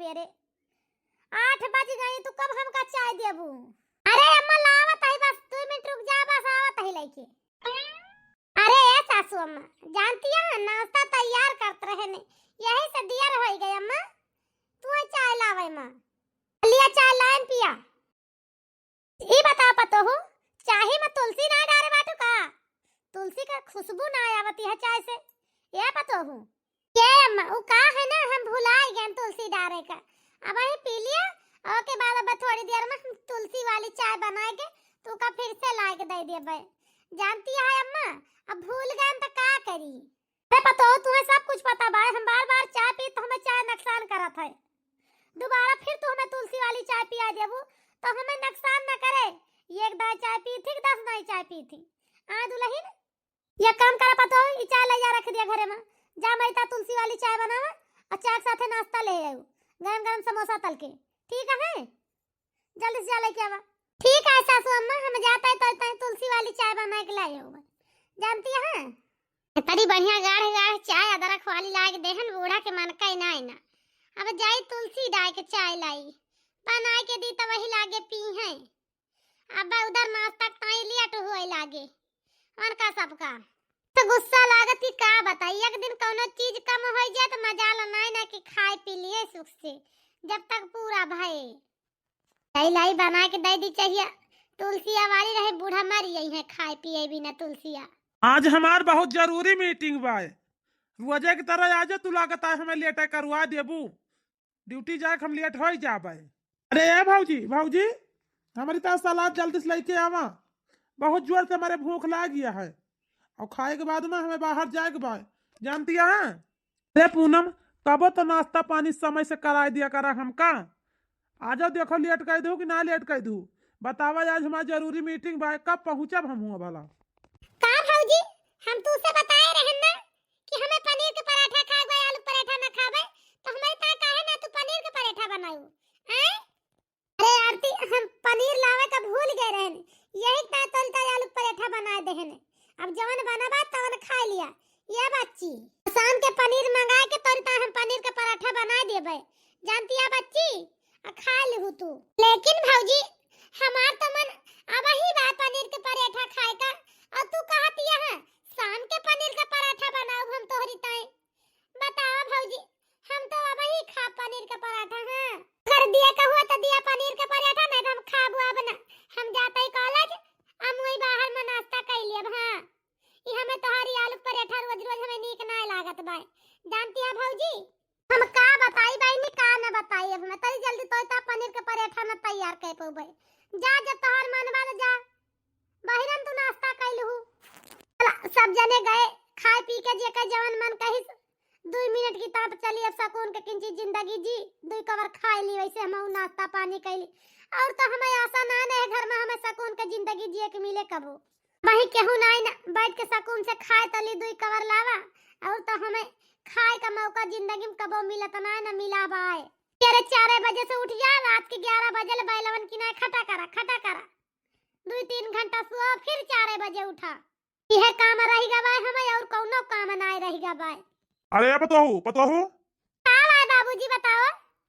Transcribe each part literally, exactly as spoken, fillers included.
तेरे। आठ बज गई, तू कब हमका चाय देबू? अरे अम्मा, लावत ही, बस दो मिनट रुक जा, बस आवत ही लइके। अरे ए सासू अम्मा, जानती है, नाश्ता तैयार करत रहे ने, यही से देर होइ गए अम्मा। तू चाय लावे माँ, लिया चाय लाइन पिया। ई बता पतोहू, चाही में तुलसी ना डारे बाटू का? तुलसी का खुशबू ना आवती है चाय से। ए पतोहू, ए अम्मा, उ का है ना, हम भुलाइ गए तुलसी डारे का। अब वही पी लिया, ओके बाद अब थोड़ी देर में हम तुलसी वाली चाय बनाए के तू का फिर से लाए के दे देबे। जानती है अम्मा, अब भूल गए तो का करी? अरे पतोहू, तुम्हें सब कुछ पता बा, हम बार बार चाय पी तो हमें चाय नुकसान करत है। दोबारा फिर तू हमें तुलसी वाली चाय पिया देबू तो हमें नुकसान न करे। एक दाई चाय पी थी, दस दाई चाय पी थी। आ दुल्हन, ये काम करा पतोहू, ई चाय ले जा रख दिया घरे में। जा मई ता तुलसी वाली चाय बनावा और चाय के साथे नाश्ता ले आऊ, गरम गरम समोसा तल के। ठीक है, जल्दी से जा लेके आवा। ठीक है सासू अम्मा, हम जाते हैं तो, तो तुलसी वाली चाय बना के लाए हो। जानती है, इतनी बढ़िया गाढ़ गाढ़ चाय अदरक वाली लाग देहन, बूढ़ा के मन का ना ना। अब जाई तुलसी डाय के चाय लाई, बनाए के दी तो वही लागे पी है। अब उधर नाश्ता ताई लेट हुए लागे। और का सबका तो गुस्सा लागत कि का बताई, एक दिन कौनो चीज कम हो जाए तो मजाल नाय ना कि खाए पी लिए सुख से, जब तक पूरा भए। लाई लाई बना के दे दी चाहिए, तुलसिया वाली रहे, बूढ़ा मर गई है खाए पिए बिना तुलसिया। आज हमार बहुत जरूरी मीटिंग बा, रोजे की तरह आजो तू लागत है हमें लेटे करवा देबू। ड्यूटी जाए के हम लेट हो ही जाबे। अरे ए भौजी, भौजी, हमारी तरह सलाद जल्दी से लेके आवा, बहुत जोर से हमारे भूख लाग गया है और खाए के बाद में हमें बाहर जाए के बा, जानती है। अरे पूनम, कबो तो नाश्ता पानी समय से कराए दिया करा हमका। आजो देखो लेट कर दू कि ना लेट कर दू, बतावा आज हमार जरूरी मीटिंग बा, कब पहुँचब हम हुआ भला? का भौजी, हम तू से बताए रहन ना कि हमें पनीर के पराठा खाए बा, आलू पराठा ना खाबे, तो हमारे ता काहे ना तू पनीर के पराठा बनाऊ? हैं? अरे आरती, हम पनीर लावे का भूल गए रहन, यही ता तोरी ता आलू पराठा बना देहन। अब जवन बनबा तवन खा लिया। ये बच्ची, शाम के पनीर मंगा के तोरी ता हम पनीर के पराठा बना देबे, जानती है बच्ची, आ खा लिहू तू। लेकिन भौजी, हमार तो मन अब ही बा पनीर के पराठा खाए का, और तू कहती है शाम के पनीर का पराठा बनाऊ हम तोहरी ताई। बताओ भौजी, हम तो अब ही खा पनीर का पराठा, हाँ। कर दिया कहुआ तो दिया पनीर का पराठा, नहीं तो हम खाबू अब ना। हम जाते ही कॉलेज, हम वही बाहर में नाश्ता कर लियब, हाँ। ई हमें तोहारी आलू पराठा रोज रोज हमें नीक ना लागत बा, जानती है भौजी। हम का बताई बहिनी, का न बताई, अब हमें तरी जल्दी तोय ता पनीर के पराठा न तैयार कर पउबे। जा, जब तोहार मन बा जा, बाहिरन तू नाश्ता कइल हू। चला, सब जने गए, खाए पी के जेकर जवन मन कहिस, दुई मिनट की तरफ चली, अब सकून के किंची जिंदगी जी, दुई कवर खाए ली, वैसे हम नाश्ता पानी कइली। और तो हमें आशा ना है घर में हमें सकून के जिंदगी जिए के मिले कबो। वही केहू नाई ना, बैठ के सकून से खाए तली दुई कवर लावा, और तो हमें खाए का मौका जिंदगी में कबो मिलत ना, ना मिला बाए। तेरे चार बजे से उठ जा, रात के ग्यारह बजे ले बैलवन की नाई खटा करा, खटा करा। दुई तीन घंटा सुआ, फिर चार बजे उठा। यह काम रह गवा हमें, और कौनो काम नाई रह गवा। अरे पतोहू, पतोहू। का बाए बाबूजी, बताओ।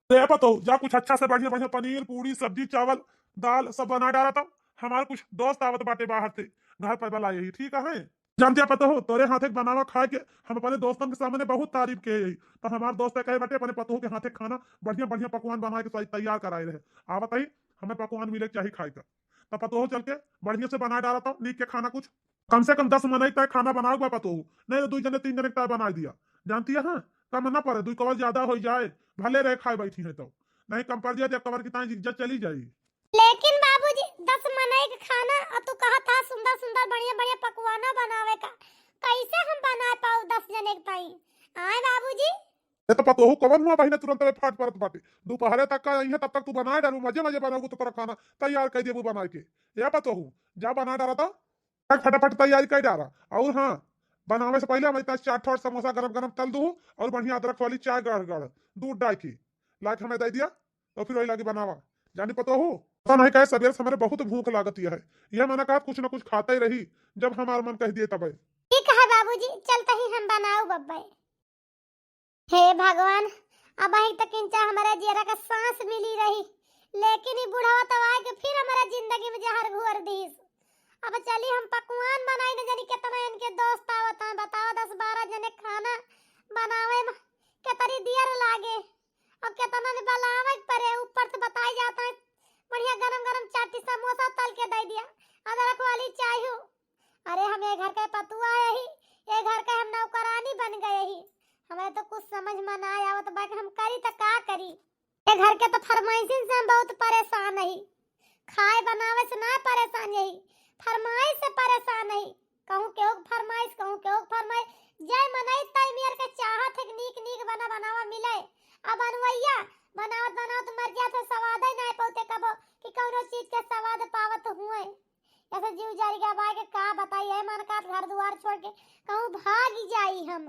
अरे पतोहू, जा कुछ अच्छा से बढ़िया बढ़िया पनीर, पूड़ी, सब्जी, चावल, दाल सब बना डाला था। हमार कुछ दोस्त आवत बाटे बाहर से, घर पर बुलाए ही, ठीक है? जानते हैं पतोहू, तोरे हाथे के बनावा खाए के हम अपने दोस्तन के सामने बहुत तारीफ के ही। तो हमार दोस्त कहे बाटे अपने पतोहू के हाथे खाना बढ़िया बढ़िया पकवान बनाए के तै-, तैयार कराए रहे। आवत ही हमें पकवान मिले के चाही खाए का। तो पतोहू चल के बढ़िया से बनाए डाला था नीक के खाना कुछ। कम से कम दस मनई तक खाना बनाओ बा पतोहू, नहीं तो दुई जने तीन जने के तय बनाए दिया। जानती है, हाँ, कम ना पड़े, दुई कवर ज्यादा हो जाए, भले रहे खाए बैठी है तो। नहीं कम पड़ जाए तो एक कवर की ताई इज्जत चली जाई। लेकिन बाबूजी, दस मनई के खाना, और तू कहा था सुंदर सुंदर बढ़िया बढ़िया पकवाना बनावे का, कैसे हम बना पाऊ दस जने के ताई? आए बाबूजी। ए तो पतोहू कवन हुआ बहिना, तुरंत में फाट परत बाटे। दोपहरे तक का अइहे, तब तक तू बनाए डालू, मजे मजे बनाऊ तो तोरा खाना तैयार कर देबू बनाए के। ए पतोहू, जा बना डाला था, फटाफट तैयारी कर डाला। और हाँ, बनावे से पहले हमारे पास चाट और समोसा गरम गरम तल दू, और बढ़िया अदरक वाली चाय गढ़ गढ़ दूध डाल के लाके हमें दे दिया, तो फिर वही लागे बनावा। जानी पतोहू, पता नहीं काहे सबेरे से हमारे बहुत भूख लागत है, यह मना कहा कुछ ना कुछ खाते ही रही, जब हमारा मन कह दिए तबे। ठीक है बाबूजी, चलते ही हम बनाऊ बब्बे। हे भगवान, अब अही तक इंचा हमरे जियरा का सांस मिली रही, लेकिन ई बुढ़वा तो आए के फिर हमरे जिंदगी में जहर घोर दीस। अब चली हम पकवान बनाई, न जानी कितना इनके दोस्त आवत हैं, बतावा दस बारह जने खाना बनावे में कितनी देर लागे और कितना ने बनावे के पड़े। ऊपर से बताई जाता है बढ़िया गरम गरम चाटी समोसा तल के दे दिया, अदरक वाली चाय हो। अरे हम ये घर के पतुआ है ही, ये घर के हम नौकरानी बन गए ही। हमें तो कुछ समझ में ना आवत बा कि हम करी तो का करी। ये घर के तो फरमाइशिन से हम बहुत परेशान ही। खाए बनावे से ना परेशान यही, फरमाइश से परेशान ही। कहूँ केहू के फरमाइश, कहूँ केहू के फरमाइश। जय मनई तय मेर के चाहत है कि नीक नीक बना बनावा मिले। अब बनवैया बनावत बनावत मर जात है, स्वाद ही ना पौते कबो कि कौनो चीज के स्वाद पावत हुए। ऐसे जीव जारी के बाय के का बताई है, मन का घर दुआर छोड़ के कहूँ भाग ही जाई हम।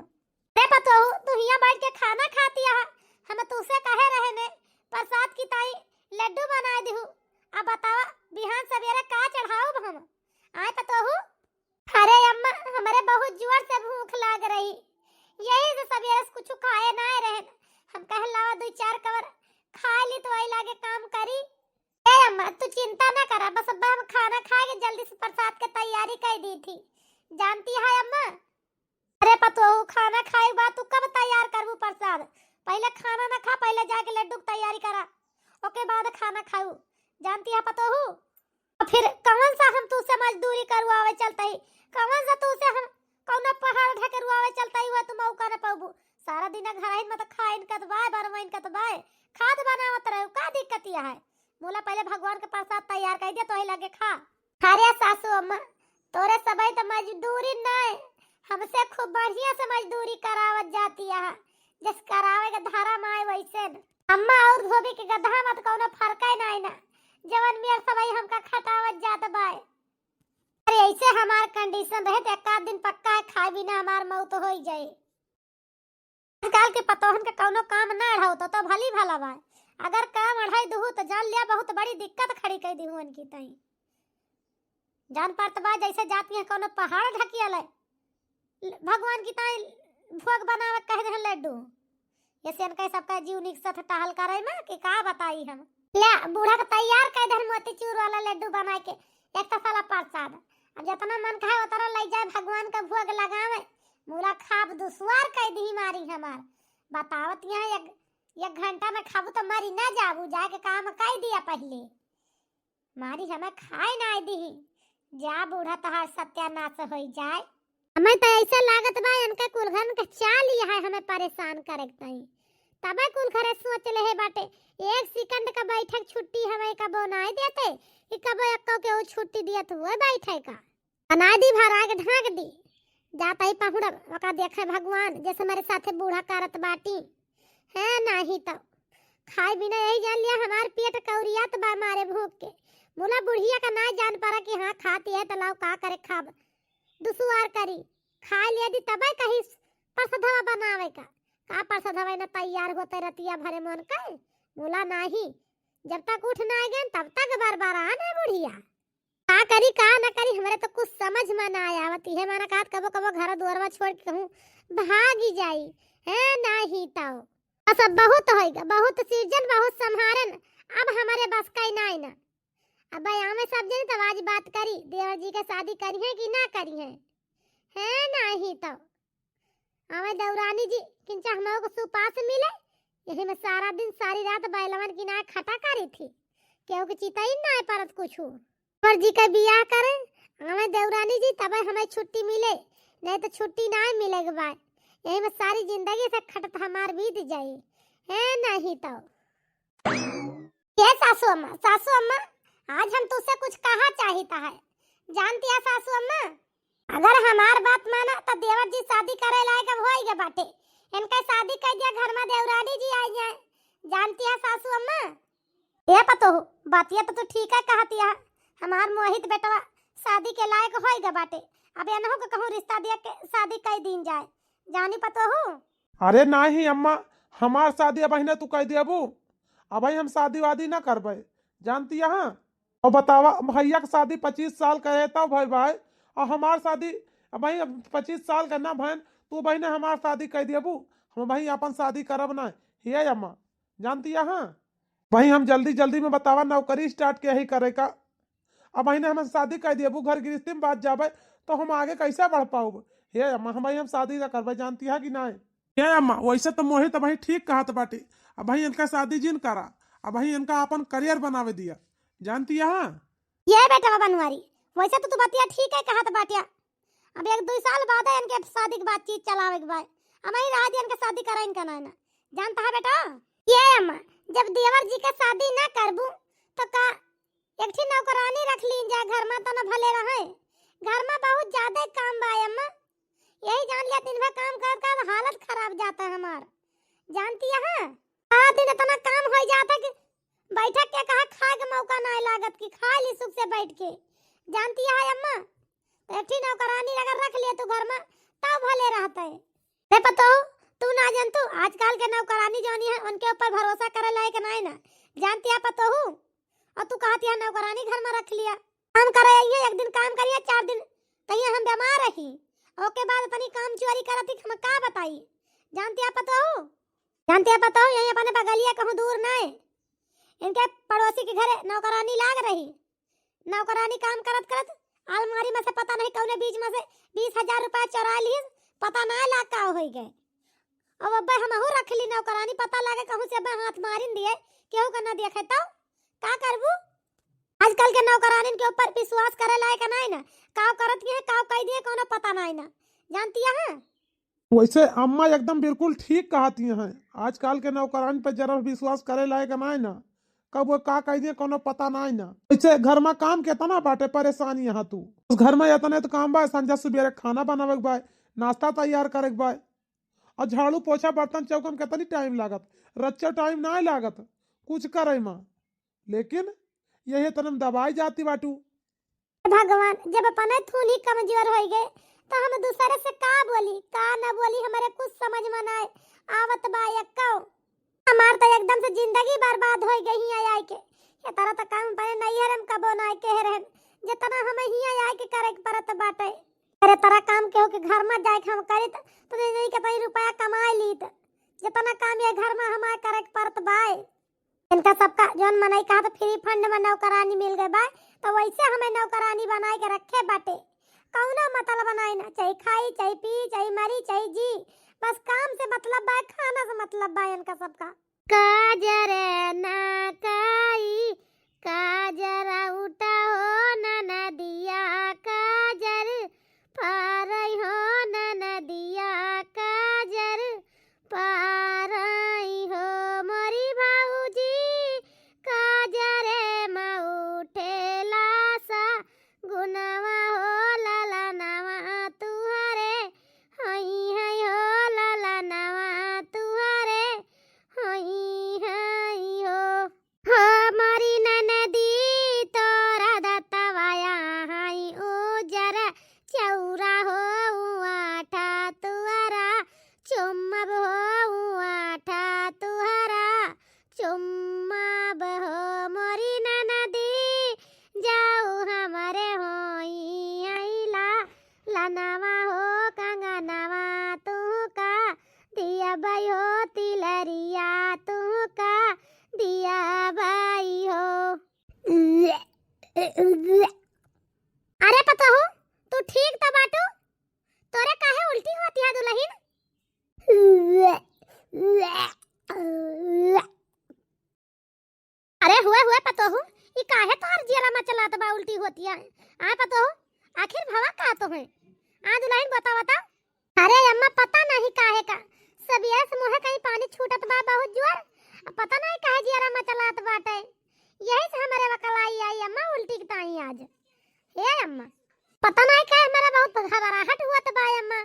अरे पतोहू, तू हियां बैठ के खाना खाती है, हम तुझसे कहे रहे ने प्रसाद की ताई लड्डू बनाए दिहू। अब बतावा बिहान सवेरे का चढ़ाऊब हम? आए पतोहू। अरे अम्मा, हमरे बहुत जोर से भूख लाग रही, यही से सवेरे से कुछ खाए ना रहे। हम कहे लावा दो चार कवर खा ली तो वही लागे काम करी। ए अम्मा, तू चिंता ना करा, बस अब हम खाना खाए के जल्दी से प्रसाद के तैयारी कर दी थी, जानती है अम्मा। अरे पतोहू, खाना खाए के बाद तू कब तैयार करबू प्रसाद? पहले खाना ना खा, पहले जाके लड्डू की तैयारी करा, ओके बाद खाना खाऊ, जानती है पतोहू। तो फिर कौन सा हम तू से मजदूरी करवावे चलते ही, कौन सा तू से हम कौनो पहाड़ ढकेरुआवे चलते ही हुआ तू मौका न पाबू। सारा दिन घर आइन में तो खाइन कत बाय, बनवाइन कत बाय, खाद बनावत रहे, का दिक्कत यह है? बोला पहले भगवान के प्रसाद तैयार कर दे तो ही लगे खा। अरे सासू अम्मा, तोरे सबई तो मजदूरी नहीं, हमसे खूब बढ़िया से मजदूरी करावत जाती है, जस करावे के धर्म आए वैसे न। अम्मा और धोबी के गधा मत कौनो फर्क है नहीं ना, जवन मेर सबई हमका खटावत जात बाय। अरे ऐसे हमार condition रहे तो एक आध दिन पक्का है खाए बिना हमार मौत हो ही जाए। आजकल के पतोहन के कौनो काम ना अढ़ाओ तो, तो भली भला बाय, अगर काम अढ़ाई दुहू तो जान लिया बहुत बड़ी दिक्कत खड़ी कर दी हुअन की तई। जान पड़त बा जैसे जाती है कौनो पहाड़ ढकिया ले। भगवान की ताई भोग बनावे कह दे लड्डू। ये से इनके सबका जीव निक साथ टहल करे में कि का बताई हम। ले बूढ़ा के तैयार कर दे मोतीचूर वाला लड्डू बनाए के, एक तो साला प्रसाद। अब जितना मन कहे उतना ले जाए भगवान का भोग लगावे। मुला खाब दुश्वार कर दी मारी हमार। बतावत यहाँ एक, एक घंटा में खाबू तो मरी ना जाबू, जाके काम कर दिया पहले। मारी हमें खाए ना दिही। जा बूढ़ा तहार सत्यानाश होई जाए। हमें तो ऐसे लागत बा इनका कुलघन के चाल ही है हमें परेशान करे के तई। तबे कुल घरे सोच ले है बाटे, एक सेकंड का बैठक छुट्टी हमें कबो ना देते कि कबो एक्को के वो छुट्टी दियत हुए बैठे का। बनाए दी भरा के ढाँक दी। जाता ही पहुड़ब, ओका देखे भगवान, जैसे हमारे साथे बूढ़ा करत बाटी। है नाही तो खाए बिना यही जान लिया, हमार पेट कौरियात बा मारे भूख के। मुला बुढ़िया का ना जान पड़ा कि हाँ खाती है तो लाओ का करे खाब। दुसुआर करी, खाए लिया दी तबे कहीं परसधवा बनावे का। का परसधवा न तैयार होते रतिया भरे मन के। मुला नाही, जब तक उठ ना गए तब तक बरबरान है बुढ़िया। का करी का ना करी, हमरे तो कुछ समझ में ना आवत। इहे माना कहत कबो कबो घर दुआरवा छोड़ के कहूँ भागी जाई, है नाही तो। बस अब बहुत होइगा, बहुत सिरजन, बहुत संहारन, अब हमरे बस का ही नाई ना। अब आवे सब जने तब आज बात करी, देवर जी के शादी करी है कि ना करी है, है नाही तो। आवे देवरानी जी, किंचा हमको सुपास मिले, यही में सारा दिन सारी रात बैलवन की ना खटा करी थी, केहू के चितई ना परत कुछ। पर जी के बियाह करे, आवे देवरानी जी, तबे हमें छुट्टी मिले, नहीं तो छुट्टी ना मिले के बाद। यही में सारी जिंदगी से खटत हमार बीत जाई, है नहीं तो। ये सासू अम्मा, सासू अम्मा, आज हम तुझसे कुछ कहा चाहिता है, जानती है सासू अम्मा? अगर हमार बात माना तो देवर जी शादी करे लायक अब होई गए बाटे। इनका शादी कर दिया, घर में देवरानी जी आई जाए। जानती है सासू अम्मा? ए पतोहू, बातिया तो तू ठीक है कहती है। हमार मोहित बेटवा शादी के लायक होई गए बाटे। अब एनहू के कहूँ रिश्ता दिया के शादी कर दीन जाए। जानी पतोहू? अरे नाही अम्मा, हमार शादी अब ना तू कर देबू। अब हम शादी वादी ना करबे। जानती है? और बतावा, भैया के शादी पच्चीस साल का है तब भाई भाई, और हमार शादी अब भाई अब पच्चीस साल का ना भैन, तू बहिने हमार शादी कर देबू, हम भाई अपन शादी करब ना। हे अम्मा, जानती है, हाँ, भाई हम जल्दी जल्दी में बतावा नौकरी start के ही करे का। अब भाई ने हमें शादी कर दिए, वो घर गृहस्थी में बात जाबे तो हम आगे कैसे बढ़ पाऊब? हे अम्मा, हम भाई हम शादी ना करबे, जानती है कि नहीं? हे अम्मा, वैसे तो मोहित भाई ठीक कहत बाटे, अब भाई इनका शादी जिन करा, अब भाई इनका अपन career बनावे दिया, जानती है, हाँ? ये बेटा बनवारी, वैसे तो तू बतिया ठीक है कहत बाटिया। अब एक दुई साल बाद इनके शादी के बातचीत चलावे के बाय। अब ही रहा दिया इनके शादी करा इनका नाय ना। जानता है बेटा? ये अम्मा, जब देवर जी के शादी ना करबू तो का एक ठी नौकरानी रख ली जा घर में, तो न भले रहे। घर में बहुत ज्यादा काम बा अम्मा, यही जान लिया दिन भर काम कर कर हालत खराब जाता है हमार। जानती है, हाँ? सारा दिन इतना काम हो जाता है कि बैठक के कहा खाए के मौका ना लागत कि खा ली सुख से बैठ के। जानती है अम्मा, तो एक ठी नौकरानी अगर रख लिए तू घर में, तब भले रहते। रे पतोहू, तू ना जानतू, आजकल के नौकरानी जौनी है, उनके ऊपर भरोसा करे लायक नाय ना। जानती है पतोहू, और तू कहती है नौकरानी घर में रख लिया। काम करे आइए, एक दिन काम करिए, चार दिन कहिए हम बीमार रही, ओके बाद अपनी काम चोरी करती, हम का बताई। जानती है पतोहू, जानती है पतोहू, यही अपने बगलिया कहूँ दूर नाय, इनके पड़ोसी के घरे नौकरानी लाग रही। नौकरानी काम करत करत अलमारी में से पता नहीं कौने बीच में से बीस हजार रुपया चोरा ली, पता ना लाग का हो गए। अब अब्बे हमहू रख ली नौकरानी, पता लागे कहूँ से अब्बे हाथ मारिन दिए, केहू का ना देखे तो का करबू? आजकल के नौकरानिन के ऊपर विश्वास करे लायक नाय ना, काव करत ये काव कह दिए कोनो पता नाय ना। जानती है? वैसे अम्मा एकदम बिल्कुल ठीक कहती हैं, आजकल के नौकरानी पे जरा विश्वास करे लायक नाय ना, कब वो का कह दिए कोनो पता नाय ना। वैसे घर में काम कितना बाटे, परेशानी यहाँ तू। उस घर में इतने तो काम बा, संझा सुबेरे खाना बनावे के बा, नाश्ता तैयार करे के बा, और झाड़ू पोछा बर्तन चौका में कितनी time लागत, रच्चा time नाय लागत कुछ करे में, लेकिन यही तनम दबाई जाती बाटू। भगवान, जब अपने थूनी कमजोर होई गए, तो हम दूसरे से का बोली, का न बोली, हमारे कुछ समझ में ना आवत बा एक्को। हमार तो एकदम से जिंदगी बर्बाद होई गई हियाँ आए के। ये तरह तो काम अपने नैहर में कबो ना कह रहन, जितना हमें हियाँ आए के करे के पड़त बाटे। अरे तरह काम केहू के घर में जाए के हम करित, तो नहीं, नहीं के तई रुपया कमाए लीत, जितना काम ये घर में हमारे करे के पड़त बाय। इनका सबका जौन मनई कहा तो free fund में नौकरानी मिल गए बा, तो वैसे हमें नौकरानी बनाए के रखे बाटे। कौनो मतलब नाय ना, चाहे खाई, चाहे पी, चाहे मरी, चाहे जी, बस काम से मतलब बा, खाना से मतलब बा इनका सबका। काजर ना काई, काजर उठा हो ननदिया, काजर पारई हो ननदिया, काजर पारई हो मोरी भौजी, काजरे में उठेला सा गुनवा हो ललनवा तुहरे, हई हई हो ललनवा तुहरे, हई हई हो। हो मोरी ननदी तोरा दतवाया हाई उजर चौरा हो आठा तुअरा चुम्मब हो आठा तुहरा चुम्मब हो मोरी ननदी जाऊ हमरे होई आइला लनवा हो कंगनवा तुहका दिया बाई हो तिलरिया तुहका दिया बाई हो। अरे पतोहू, तू ठीक तो बाटू? तोरे काहे उल्टी होती है दुलहिन? अरे हुए हुए पतोहू, ई काहे तोहर जियरा मचलात बा, उल्टी होती है? आ पतोहू, आखिर भवा का तो है? आ दुलहिन बतावा ता। अरे अम्मा, पता नहीं काहे का सबेरे से मुँहे कहीं पानी छूटत बा बहुत जोर। अब पता नहीं काहे जियरा मचलात बाटे, यही से हमरे वकलाई आई अम्मा उल्टी के ताई आज। हे अम्मा, पता नहीं काहे हमरा बहुत घबराहट हुअत बा अम्मा,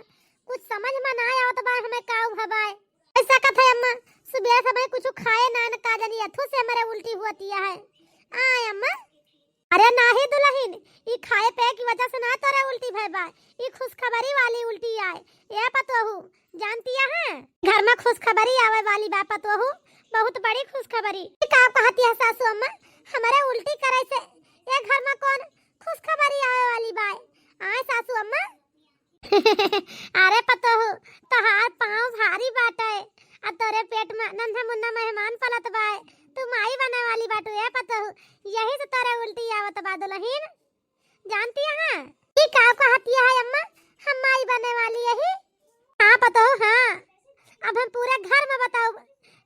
कुछ समझ में ना आवत बा हमें का भवाए। ऐसा कथे अम्मा, सुबेरे से भाई कुछ खाए ना न का जानी अथू से हमरे उल्टी हुअत है। आय अम्मा। अरे नाही दुलहिन, ई खाए पे की वजह से ना तोरे उल्टी भय बा, ई खुशखबरी वाली उल्टी आए। ए पतोहू, जानती है घर में खुशखबरी आवे वाली बा पतोहू, बहुत बड़ी खुशखबरी। ई का कहती है सासू अम्मा, हमरे उल्टी करे से ये घर में कौन खुशखबरी आवे वाली बा? आए सासू अम्मा। अरे पतोहू, तोहार पाँव भारी बाटे, आ तोरे पेट में नन्हा मुन्ना मेहमान पलत बाय, तू माई बने वाली बाटू ए पतोहू, यही से तोरे उल्टी आवत बा दुलहिन। जानती है ई का कहतिया है अम्मा, हम माई बने वाली यही। हाँ पतोहू हाँ, अब हम पूरे घर में बताउब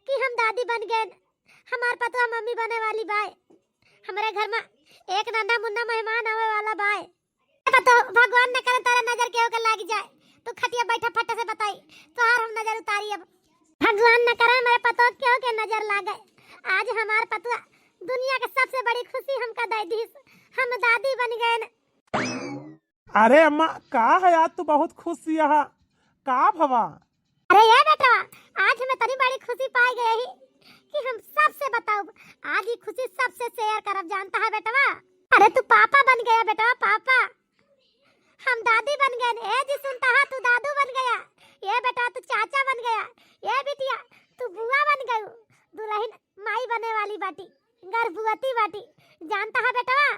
कि हम दादी बन गए, हमार पतोह मम्मी बने वाली बाय। हमरे घर में एक नन्हा मुन्ना मेहमान आवे वाला बाय। पतोह, भगवान न करे तारा नजर केहू के लाग जाए। तू खटिया बैठा फट से बताई, तोहार हम नजर उतारी अब। भगवान न करे हमरे पतोह केहू के नजर लागे। आज हमार पतोह दुनिया के सबसे बड़ी खुशी हमका दे दीस, हम दादी बन गए न। अरे अम्मा, का है आज तू बहुत खुशी यहाँ, का भवा? अरे ये बेटवा, आज हमें तनी बड़ी खुशी पाई गई ही कि हम सबसे बताउब। आज ये खुशी सबसे share करब, जानता है बेटवा? अरे तू पापा बन गया बेटवा, पापा। हम दादी बन गए। ए जी सुनता है, तू दादू बन गया। ये बेटा तू चाचा बन गया। ये बिटिया तू बुआ बन गयू। दुलहिन माई बने वाली बाटी, गर्भवती बाटी, जानता है बेटवा?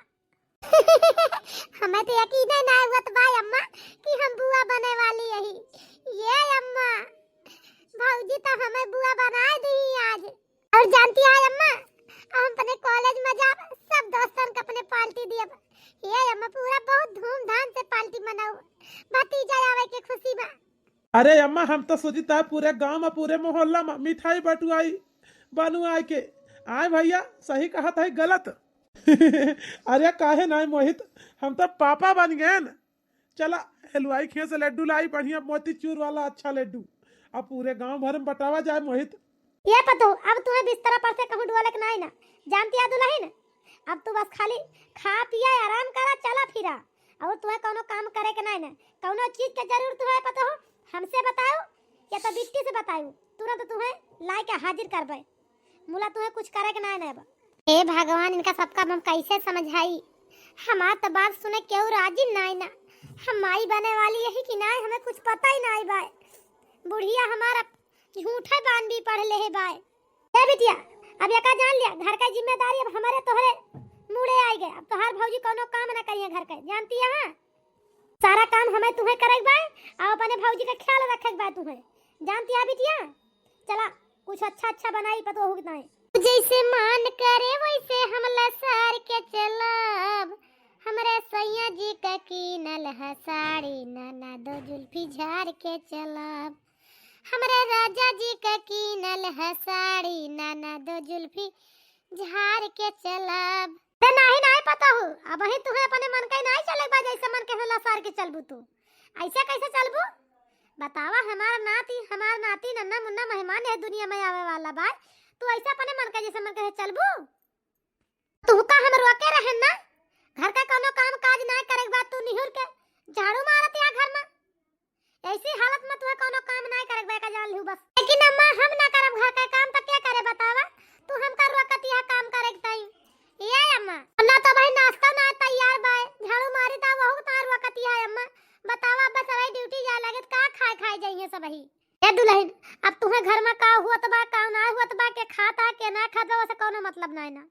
हमें तो यकीन ही ना हुआ बा अम्मा कि हम बुआ बने वाली यही। ये अम्मा, भौजी तो हमें बुआ बनाए दी आज। और जानती है अम्मा, हम अपने college में जाब, सब दोस्तन के अपने party दियब। ये अम्मा, पूरा बहुत धूमधाम से party मनाऊ, भतीजा आवे के खुशी में। अरे अम्मा, हम तो सोचित है पूरे गांव में, पूरे मोहल्ला में मिठाई बटुआई, बनुआई के। आए भैया, सही कहत है गलत? अरे काहे नाई मोहित, हम तो पापा बन गए न। चला, हलवाई के से लड्डू लाई, बढ़िया मोतीचूर वाला अच्छा लड्डू, अब पूरे गांव भर में बटावा जाए मोहित। ये पतोह, अब तुम्हें बिस्तरा पर से कहूँ डुआले के नाई ना, जानती है दुलहिन? अब तू बस खाली खा पिया, आराम करा, चला फिरा, और तुम्हें कौनो काम करे के नाई ना। कौनो चीज के जरूरत हुए पतोह, हमसे बताओ या तो बिट्टी से बताओ, तुरंत तुम्हें लाई के हाजिर करबे। मुला तुम्हें कुछ करे के नाई ना बा। हे भगवान, इनका सबका हम कैसे समझाई? हमार तो बात सुने केहू राजी नाई ना। हम माई बने वाली यही कि नाई, हमें कुछ पता ही नाई बाय। बुढ़िया हमारा झूठे बान भी पढ़ ले है बाय। ए बिटिया, अब यका जान लिया, घर का जिम्मेदारी अब हमारे तोहरे मुड़े आई गए। अब तोहार भौजी कौनो काम ना करिए घर के, जानती है? हाँ, सारा काम हमें तुम्हें करे के बाय, और अपने भौजी का ख्याल रखे के बाय तुम्हें, जानती है बिटिया? चला, कुछ अच्छा अच्छा बनाई पतोहू के ताई। जैसे मान करे वैसे हम लसार के चलब, हमरे सैया जी का कीनल ह साड़ी, ननदो जुल्फी झार के चलब। हमरे राजा जी का कीनल ह साड़ी, ननदो जुल्फी झार के चलब। ते नाही, नाही पतोहू, अबही तुहे अपने मन का ही नाही चले बा, जैसे मन के होला सार के चलबू तू। ऐसे कैसे चलबू? बतावा, हमार नाती, हमार नाती नन्ना मुन्ना मेहमान यह दुनिया में आवे वाला बा, तू ऐसे अपने मन का जैसे मन के चलबू? तुहका हम रोके रहन ना, घर का कौनो काम काज ना करे के बाद तू निहुर के झाड़ू मारत या घर में। ऐसी हालत में तुहे कौनो काम ना करे के बा, का जान लिहू बस। लेकिन अम्मा, हम ना करब घर का काम तो क्या करे बतावा? तू हमका रोकत यह काम करे के ताई। ये अम्मा, ना तो भाई नाश्ता ना तैयार बा, झाड़ू मारी ता वहू तार रोकत यह अम्मा। बतावा, अब सबही duty जाए लगे त का खाए खाए जाइए सबही? ए दुलहिन, अब तुहे घर में का हुअत बा, का ना हुअत बा, के खाता, के ना खाता, ओसे कौनो मतलब नाई ना।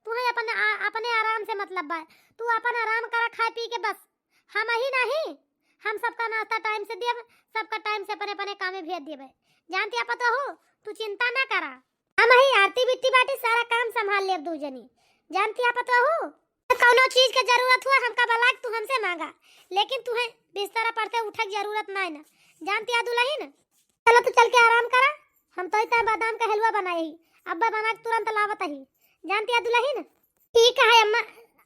तुहे अपने आ-, अपने आराम से मतलब बा। तू अपन आराम करा खाए पी के बस। हम ही नहीं, हम सबका नाश्ता time से देब, सबका time से अपने अपने काम में भेज देबे। जानती है पतोहू, तू चिंता ना करा। हम ही आरती बिट्टी बाटी सारा काम संभाल लेब दू जनी। जानती है पतोहू, कौनो चीज के जरूरत हुआ हमका बलाक तू हमसे मांगा, लेकिन तुहे बिस्तरा पर से उठे के जरूरत नाई ना। जानती है दुलहिन, चला तू चल के आराम करा, हम तो इतना बादाम का हलवा बनाए ही, अब्बा बना के तुरंत लावत ही। जानती है दुलहिन? ठीक है अम्मा,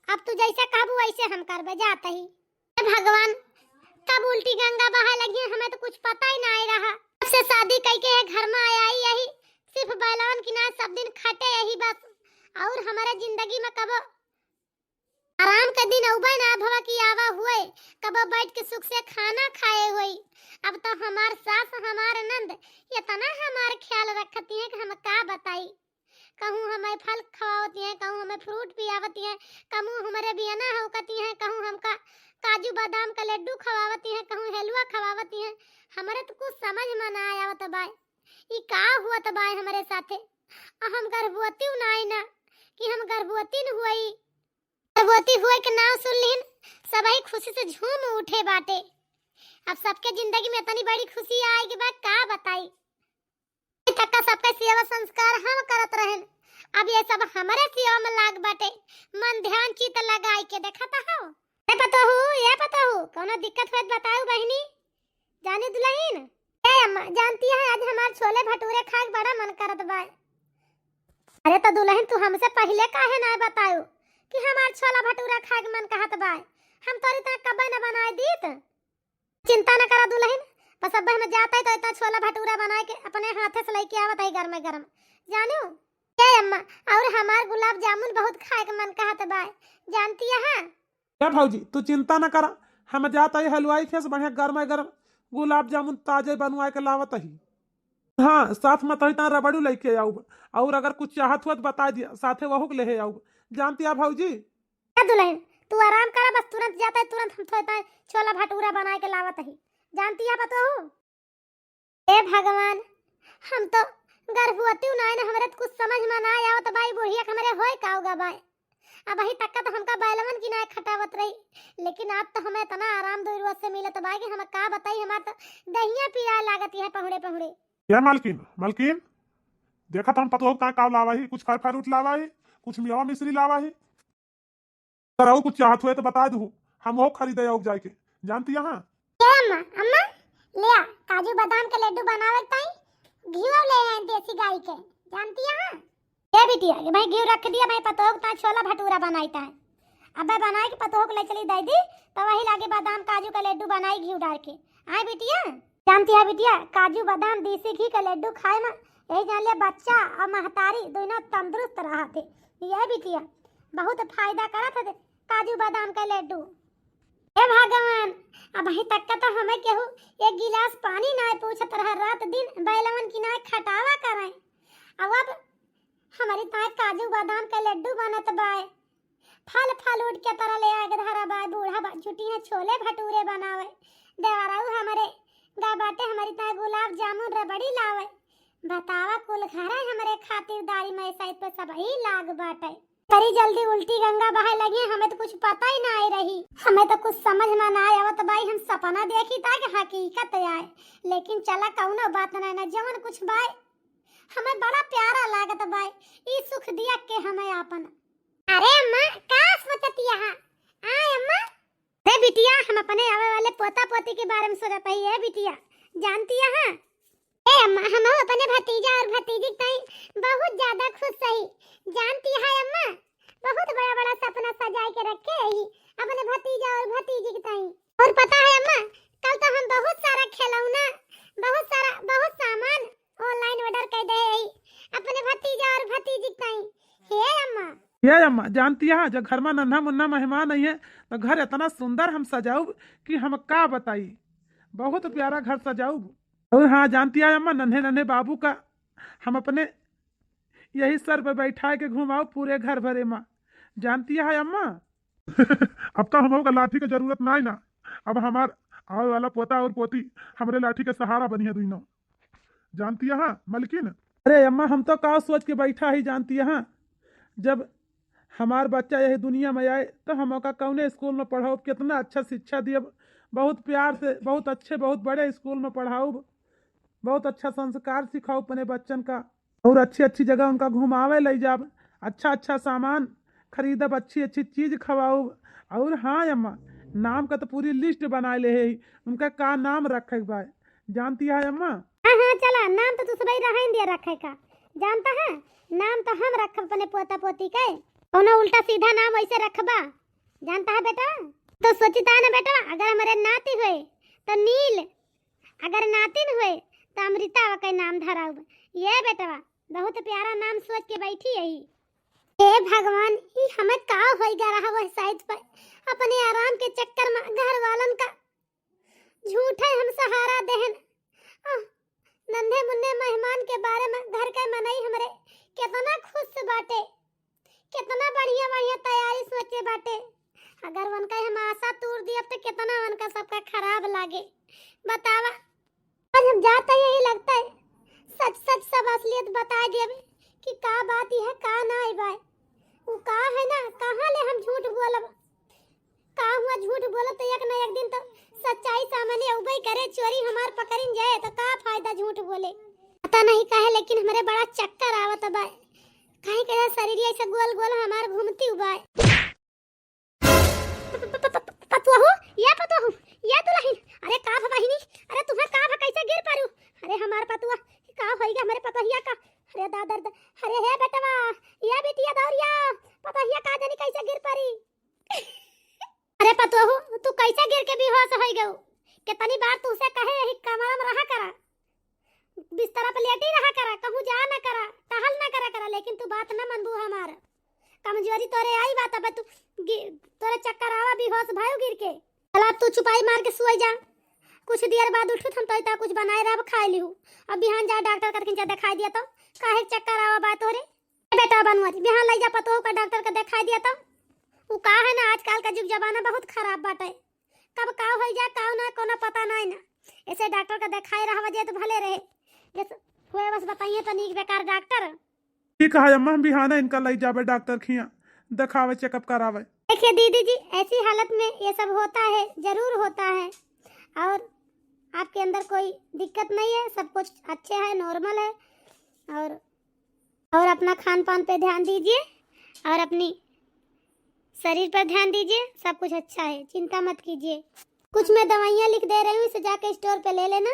अब तू जैसे कहबू वैसे हम करबे, जात ही। हे भगवान, कब उल्टी गंगा बहाए लगी, हमें तो कुछ पता ही नाई रहा। जब से शादी कई के ये घर में आया ही यही, सिर्फ बैलवन की ना सब दिन खटे यही बस, और हमारे जिंदगी में कबो आराम का दिन अउबे ना भवा कि आवा हुए, कबो बैठ के सुख से खाना खाए होई। अब तो हमार सास, हमार नंद इतना हमार ख्याल रखती हैं कि हम का बताई। कहूँ हमें फल खवावती हैं, कहूँ हमें fruit पियावती हैं, कहूँ हमारे बियना हौकती हैं, कहूँ हमका काजू बादाम का लड्डू खवावती हैं, कहूँ हलवा खवावती हैं। हमारे तो कुछ समझ में ना आवत बाय, ई का हुअत बाय हमारे साथे। आ हम गर्भवती नाई ना कि हम गर्भवती न हुई। गर्भवती हुए के नाम सुन लिहिन, सबही खुशी से झूम उठे बाटे। अब सबके जिंदगी में इतनी बड़ी खुशी आए के बाद का बताई। तक का सबके सेवा संस्कार हम करत रहेन, अब ये सब हमरे सेवा में लाग बाटे। मन ध्यान चित लगाई के देखत हो। ए पतोहू, ए पतोहू, कौनो दिक्कत होत बताऊ बहिनी। जानी दुलहिन। ए अम्मा, जानती है आज हमार छोले भटूरे खाए के बड़ा मन करत बा। अरे तो दुलहिन, तू हमसे पहिले काहे ना बताऊ कि हमार छोला भटूरा खाए के मन कहत बा? हम तोरी ता कब्बे न बनाए दीत। चिंता न करा दुलहिन, बस अब हम जात है तो इतना छोला भटूरा बनाए के अपने हाथे से लेके आवत है गरमे गरम। जानू? ए अम्मा, और हमार गुलाब जामुन बहुत खाए के मन कहत बा, जानती है? ए भौजी, तू चिंता न करा, हम जात है हलवाई के से बढ़िया गरमे गरम गुलाब जामुन ताजे बनवाए के लावत ही। हाँ, साथ में तोही ता रबड़ू लेके आऊब, और अगर कुछ चाहत हुआ तो बता दिया, साथे वहू के लेहे आऊब। जानती है भौजी? ए दुलहिन, तू आराम करा, बस तुरंत जात है, तुरंत हम थोड़ा छोला भटूरा बनाए के लावत ही। जानती है पतोहू? ए भगवान, हम तो गर्भवती नाई न, हमरे तो कुछ समझ में ना आवत बाई, बुढ़िया के हमरे होए का होगा बाई। अबही तक तो हमका बैलवन की नाई खटावत रही, लेकिन आज तो हमें इतना आराम दुरुआ से मिलत बाई कि हम का बताई, हमार तो दहिया पिराए लागत है पहुड़े पहुड़े। ए मालकिन, मालकिन, देखत हम पतोह का का लावा ही, कुछ फल फ्रूट लावा ही, कुछ मेवा मिश्री लावा ही। अगर और कुछ चाहत हुए तो बता दू, हम वो खरीदे आउब जाए के। जानती यहाँ? ए अम्मा, अम्मा, ले आ, काजू बादाम के लड्डू बनावे के ताई घीव ले आए देसी गाय के। जानती यहाँ? ए बिटिया, ये भाई घीव रख दिया, भाई पतोह के ताई छोला भटूरा बनाई ताई। अबे बनाए के पतोह के ले चली दाई दी, तो वही लागे बादाम काजू के लड्डू बनाई घीव डाल के। आए बिटिया? जानती है बिटिया, काजू बादाम देसी घी के लड्डू खाए में यही जान ले बच्चा और महतारी दोनों तंदुरुस्त रहत है। ये बिटिया, बहुत फायदा करत है काजू बादाम के लड्डू। हे भगवान, अबही तक का तो हमें केहू एक गिलास पानी ना पूछत रहा, रात दिन बैलवन की ना खटावा करे। अब, अब हमारी ताई काजू बादाम के लड्डू बनत बाए, फल फ्रूट के तरह ले आए के धरा बाए, बूढ़ा बा जुटी है छोले भटूरे बनावे, देवराऊ हमरे गा बाटे हमारी ताई गुलाब जामुन रबड़ी लावे। बतावा, कुल घर है हमरे खातिरदारी में, साइड पे सब ही लाग बाटे। बड़ी जल्दी उल्टी गंगा बहाए लगी, हमें तो कुछ पता ही ना आए रही, हमें तो कुछ समझ में ना आवत बाई, हम सपना देखी था कि हकीकत आए, लेकिन चला कौनो बात ना, ना जवन कुछ बाए हमें बड़ा प्यारा लागत बाए, ई सुख दिया के हमें आपन। अरे अम्मा, का सोचत यहाँ? आए अम्मा। अरे बिटिया, हम अपने आवे वाले पोता पोती के बारे में सोचत हई। ए बिटिया, जानती है? ए अम्मा, हम अपने भतीजा और भतीजी के ताई बहुत ज्यादा खुश हई। जानती है अम्मा, बहुत बड़ा बड़ा सपना सजाए के रखे हई अपने भतीजा और भतीजी के ताई। और पता है अम्मा, कल तो हम बहुत सारा खिलौना, बहुत सारा, बहुत सामान ऑनलाइन ऑर्डर कर दे हई अपने भतीजा और भतीजी के ताई। हे अम्मा। हे अम्मा, जानती है, जब घर में नन्हा मुन्ना मेहमान आई है, तो घर इतना सुंदर हम सजाउब कि हम का बताई, बहुत प्यारा घर सजाउब। और हाँ, जानती है अम्मा, नन्हे नन्हे बाबू का हम अपने यही सर पे बैठा के घुमाउब पूरे घर भरे में, जानती है अम्मा। अब तो हम का लाठी के जरूरत ना ना, अब हमार आवे वाला पोता और पोती हमरे लाठी के सहारा बनी है दोनों। जानती है मलकिन? अरे अम्मा, हम तो का सोच के बैठा ही, जानती है, जब हमार बच्चा यही दुनिया में आए तो हम ओका कौने स्कूल में पढ़ाउब, कितना अच्छा शिक्षा दियब, बहुत प्यार से, बहुत अच्छे, बहुत बड़े स्कूल में पढ़ाउब, बहुत अच्छा संस्कार सिखाउब अपने बच्चन का, और अच्छी अच्छी जगह उनका घुमावे ले जाब, अच्छा अच्छा सामान खरीदब, अच्छी अच्छी चीज खवाउब। और हाँ अम्मा, नाम का तो पूरी लिस्ट बनाए ले है, उनका का नाम रखे के बा, जानती है अम्मा? हाँ, हाँ, चला, नाम तो तू सबही रहन दिया रखे का। जानता है, नाम तो हम रखब अपने पोता पोती के। कौनो उल्टा सीधा नाम ऐसे रखबा, जानता है बेटा? तो सोचिता है ना बेटा, अगर हमारे नाती हुए तो नील, अगर नातिन हुए तो अमृता के नाम धराउब। ये बेटवा, बहुत प्यारा नाम सोच के बैठी है। हे भगवान, ई हमें का होई गा रहा वह साइड पर, अपने आराम के चक्कर में घर वालन का झूठे हम सहारा देहन। आह, नन्हे मुन्ने मेहमान के बारे में घर के मनई हमरे कितना खुश बाटे, कितना बढ़िया बढ़िया तैयारी सोचे बाटे। अगर उनका हम आशा तूर दियब तो कितना उनका सबका खराब लागे। बतावा, आज हम जाते यही लगता है सच सच सब असलियत बता देबे कि का बात यह का ना आई बाय। उ का है ना, कहाँ ले हम झूठ बोलब? का हुआ, झूठ बोलब तो एक ना एक दिन तो सच्चाई सामने अउबे करे। चोरी हमार पकड़िन जाए तो का फायदा झूठ बोले? पता नहीं काहे, लेकिन हमरे बड़ा चक्कर आवत बा। काहे के शरीर ऐसे गोल गोल हमार घूमती बा। प-, प-, प-, प-, पतुआ हो, या पतुआ हो, या दुलहिन, अरे का भा बहिनी, अरे तुहे का भा, कैसे गिर पारू? अरे हमार पतुआ, का होइगा हमरे पतोहिया का? अरे दादा रे, अरे हे बेटवा, या बिटिया दौरिया, पतोहिया का जानी कैसे गिर परी। अरे पतोहू, तू कैसे गिर के बेहोश होइ गऊ? कितनी बार तुसे कहे यही कमरा में रहा करा, बिस्तरा पे लेटी रहा करा, कहूँ जा ना करा, टहल ना करा करा, लेकिन तू बात ना मनबू हमार। कमजोरी तोरे आई बात, अब तू गि-, तोरे चक्कर आवा, बेहोश भयू गिर के। चला अब तू चुपाई मार के सोई जा, कुछ देर बाद उठू हम तो इतना कुछ बनाए रहब, खाए लिहू। अब बिहान जा डॉक्टर का जा दिखाई दिया तो काहे चक्कर आवा बा तोरे। ए बेटा बनवारी, बिहान लई जा पतोहू का डॉक्टर का दिखाई दिया तो। उ का है ना, आजकल का जुग जमाना बहुत खराब बाटे, कब का होई जा, का ना, कोनो पता नहीं ना। ऐसे डॉक्टर का दिखाए रहवा जे तो भले रहे, जैसे हुए बस बताइए तो नीक बेकार डॉक्टर। ठीक है अम्मा, हम बिहाना इनका लई जाबे डॉक्टर खिया, दिखावे, चेकअप करावे। देखिए दीदी जी, ऐसी हालत में ये सब होता है, जरूर होता है, और आपके अंदर कोई दिक्कत नहीं है, सब कुछ अच्छे है, नॉर्मल है, और, और अपना खान पान पे ध्यान दीजिए और अपनी शरीर पर ध्यान दीजिए, सब कुछ अच्छा है, चिंता मत कीजिए। कुछ मैं दवाइयाँ लिख दे रही हूँ, इसे जाके स्टोर पे ले लेना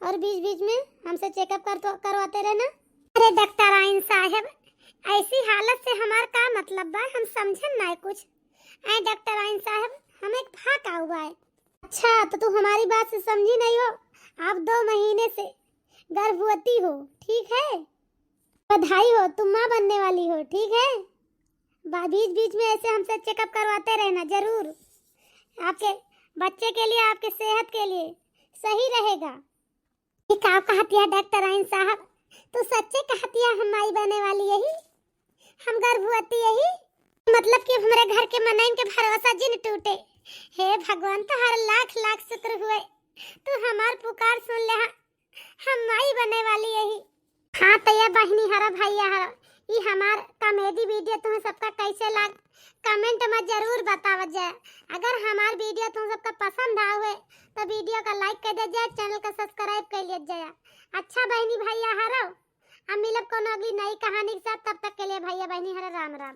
और बीच बीच में हमसे चेकअप कर तो, करवाते रहना। अरे डॉक्टर आइन साहब, ऐसी हालत से हमार का मतलब बा, हम समझन ना कुछ। ऐ डॉक्टर आइन साहब, हम एक भा का हुआ है। अच्छा, तो तुम हमारी बात से समझी नहीं हो। आप दो महीने से गर्भवती हो, ठीक है? बधाई हो, तुम माँ बनने वाली हो, ठीक है? बा-, बीच बीच में ऐसे हमसे चेकअप करवाते रहना जरूर, आपके बच्चे के लिए, आपके सेहत के लिए सही रहेगा। ये का कहतिया डॉक्टर आइन साहब, तू सच्चे कहतिया, हम माई बने वाली यही, हम गर्भवती यही, मतलब कि हमरे घर के मनइन के भरोसा जिन टूटे। हे भगवान, तोहर लाख लाख शुक्र हुए, तू हमार पुकार सुन ले, हम माई बने वाली यही। हाँ तो ये बहिनी हरा भैया हरा, ई हमार कॉमेडी वीडियो तुम सबका कैसे लाग, कमेंट में जरूर बतावत जाए। अगर हमार वीडियो तुम सबका पसंद आवे तो वीडियो का लाइक कर दे जाए, चैनल का सब्सक्राइब कर लिया जाए। अच्छा बहिनी भैया हरा, अब मिलब कोनो अगली नई कहानी के साथ, तब तक के लिए भैया बहिनी हरा राम राम।